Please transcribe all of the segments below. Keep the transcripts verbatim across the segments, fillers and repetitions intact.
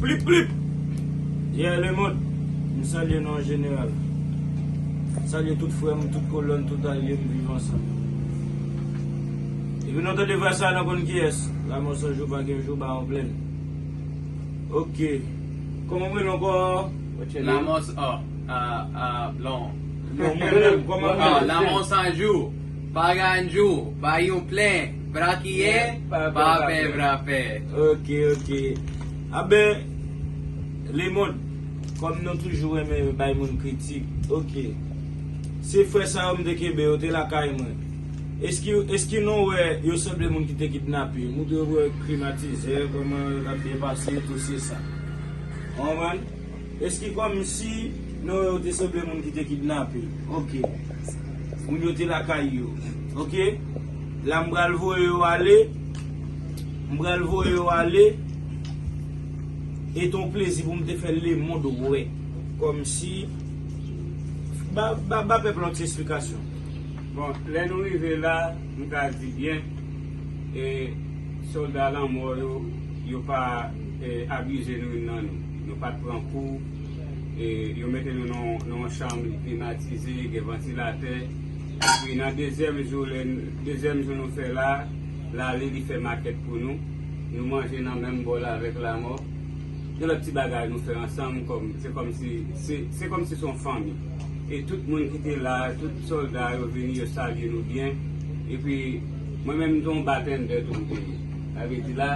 Plip, plip! Yeah, lemonn, m salye nou an jeneral. M salye tout frè m, tout kolòn, tout alye m, viv ansanm. Epi nou tande vwa sa, nou konn kiyès. Lanmò san jou, pa gen jou, ba yon plèn. Ok. Kòman w rele ankò? What's your name? Lanmò s-, oh, ah, ah, non. Non, mwen menm, kòman w rele? Ah, lanmò san jou. Pa gen jou, ba yon plèn. Brakiye, pa pè, pa pè. Ok, ok. Aben, lemonn, kòm nou toujou renmen bay moun kritik, ok. Se frè sa yo m te kenbe, yo te lakay mwen. Eski, eski nou wè yo sanble moun ki te kidnape? Nou te wè krim atizè, kòman yo t ap byen pase, tou se sa. Ou konprann? Eski kòmsi nou wè yo te sanble moun ki te kidnape? Ok. Moun yo te lakay yo. Ok. La m pral voye yo ale. M pral voye yo ale. E te yon plezi pou m te fè lemonn wè. Kòmsi. Ba, ba, ba pèp la yon ti esplikasyon. Bon, lè nou rive la, m ka di byen, e sòlda lanmò yo, yo pa, e, abize nou youn nan nou. Nou pa t pran kou, e yo mete nou nan, nan yon chanm li klimatize, gen vantilatè. Epi nan dezyèm jou, lè, dezyèm jou nou fè la, l ale, li fè makèt pou nou. Nou manje nan menm bòl avèk lanmò. Gen lòt ti bagay nou fè ansanm, kòm, se kòmsi, se, se kòmsi se yon fanmi. E tout moun ki te la, tout sòlda yo vini, yo salye nou byen. Epi, mwen menm, m te yon batendè tou m te ye. Sa vle di la,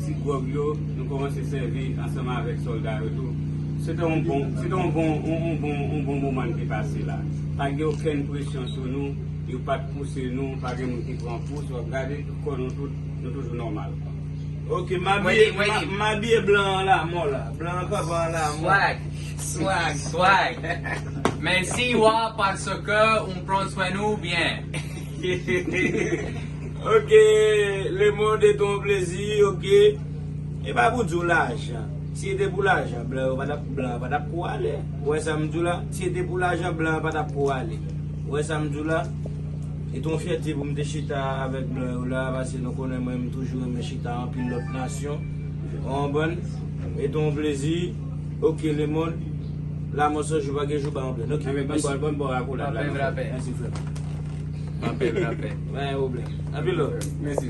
ti gwòg yo, nou kòmanse sèvi ansanm avèk sòlda yo tou. Se te yon bon, se te yon bon, yon, yon bon, yon bon moman n te pase la. Pa gen okenn presyon sou nou, yo pa t pouse nou, pa gen moun ki pran pous, w ap gade, tout kò nou tout, nou toujou nòmal. Ok, m abiye, Wendy, Wendy. M, m abiye blan an la, mò la. Blan an kanpe an la, mò. Swag, swag, swag. Mèsi, wa, paske ou pran swen nou byen. Ok, lemonn, e te yon plezi, ok. E pa pou di w lajan. Si se te pou lajan, blan yo pa t ap, blan yo pa t ap kou ale. Ou wè sa m di w la? Si se te pou lajan, blan yo pa t ap kou ale. Ou wè sa m di w la? E te yon fyète pou m te chita avèk blan yo la, paske nou konnen mwen, m toujou renmen chita anpil lòt nasyon. Ou konprann? E te yon plezi. Ok, lemonn. Lanmò san jou, pa gen jou, ba yon plèn. Ok, mèsi. Anpil, anpil. Mèsi, frè m. Anpil, anpil. Pa gen pwoblèm. Anpil love. Mèsi.